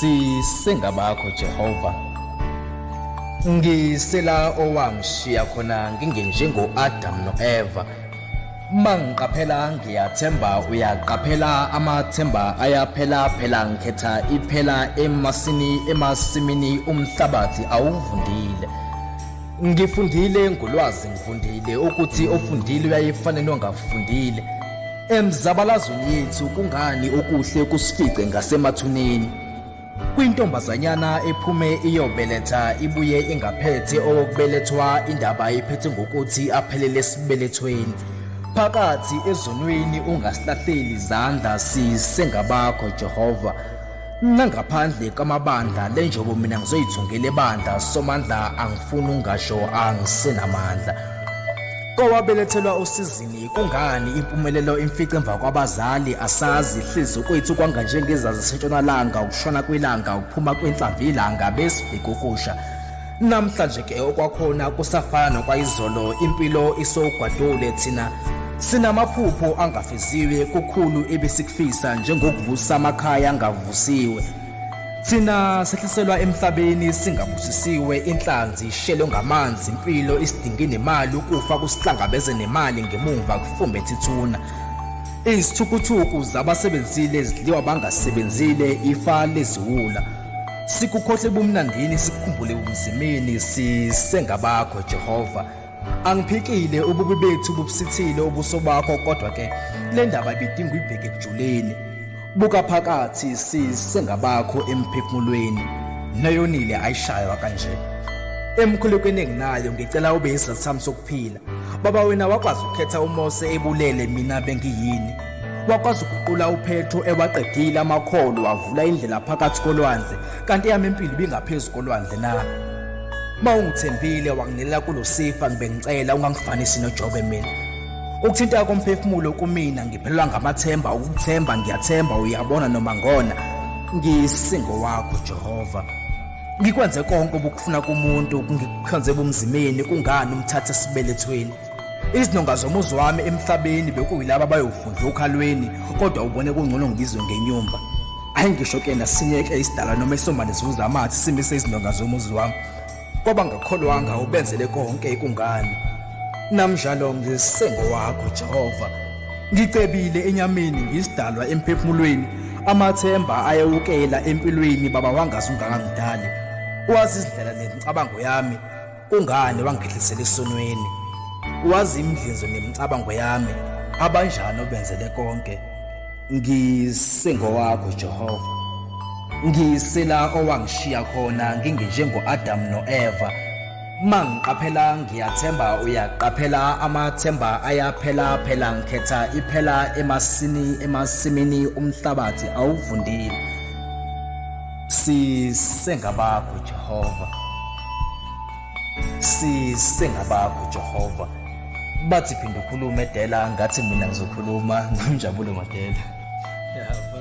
Sisengabakho Jehova. Ngisela owangishiya khona ngingenjengo-Adam no-Eva. Mangiqaphela ngiyathemba uyaqaphela amathemba ayaphela phela ngikhetha iphela emasini emasimini umhlabathi awuvundile. Ngifundile ngolwazi ngifundile ukuthi ofundile uyayefane nongafundile. Emzabalazweni yethu kungani okuhle kusifice ngasemathuneni? Kwintombazanyana ephume iyobeletha ibuye ingaphethe owokubelethwa indaba iphethe ngokuthi aphelele esibelethweni. Phakathi ezonweni ungasilahleli izandla sisengabakho Jehova. Nangaphandle kwamabandla le njobo mina ngizoyithungela ebandla somandla angifuni ungasho angisenamandla. Kowabelethelwa osizini kungani impumelelo imfice emva kwabazali asazi hlezi kwethu kwanga njengezazi sentshonalanga ukushona kwelanga ukuphuma kwenhlamvu ilanga besibheka ukusha namhlanje ke okwakhona kusafana nokwayizolo impilo isogwadule thina sinamaphupho angafeziwe kukhulu ebesikufisa njengokuvusa amakhaya angavusiwe Thina sehliselwa emhlabeni singabusisiwe inhlanzi ishelwe ngamanzi impilo isidinge nemali ukufa kusihlangabeze nemali ngemumva kufumbethe ithuna izithukuthuku zabasebenzile zidliwa bangasebenzile ifa leziwula sikukhohle bumnandini sikukhumbule ubunzimeni sisengabakho Jehova Angiphikile ububi bethu bubusithile ubuso bakho kodwa ke le ndaba ibidinga uyibheke ekujuleni. Buka phakathi sisengabakho emphefumulweni. Noyonile ayishaywa kanje. Emkhulekweni enginayo ngicela ube isizathu sami sokuphila. Baba wena wakwazi ukukhetha uMose ebulele mina bengiyini. Wakwazi ukuguqula uPetro ewaqedile amakholo wavula indlela phakathi kolwandle kanti eyami impilo ibingaphezu kolwandle na? Uma ungithembile wanginelela kuLusifa ngibe ngicela ungangifanisi noJobe mina. Ukuthinta komphefumulo kumina ngiphelelwa ngamathemba ukukuthemba ngiyathemba uyabona noma ngona ngisingo wakho Jehova. Ngikwenze konke obukufuna kumuntu ngikukhonze ebumzimeni kungani umthathe esibelethweni. Izinonga zomuzi wami emhlabeni bekuyilaba abayofunda okhalweni kodwa ubone kungcono ngibizwe ngenyumba. Ayi ngisho ke nasinye ke isidala noma isombane sivuza amathe simise izinonga zomuzi wami. Kwabangakholwanga ubenzele konke kungani. Namnjalo ngisengowakho Jehova. Ngicebile enyameni ngisidalwa emphefumulweni amathemba ayewukela empilweni baba wangazi ungakangidali. Wazi izindlela nemicabango yami Kungani wangehlisela esonweni? Wazi imidlinzo nemicabango yami, abanjani obenzele konke. Ngisengowakho Jehova. Ngisela owangishiya khona ngingenjengo-Adamu no-Eva. Mangiqaphela ngiyathemba uyaqaphela amathemba ayaphela phela ngikhetha iphela emasini emasimini umhlabathi awuvundile. Sisengabakho Jehova. Sisengabakho Jehova. Bathi phinda ukhulume Dela ngathi mina ngizokhuluma noNjabulo Madela. Yeah.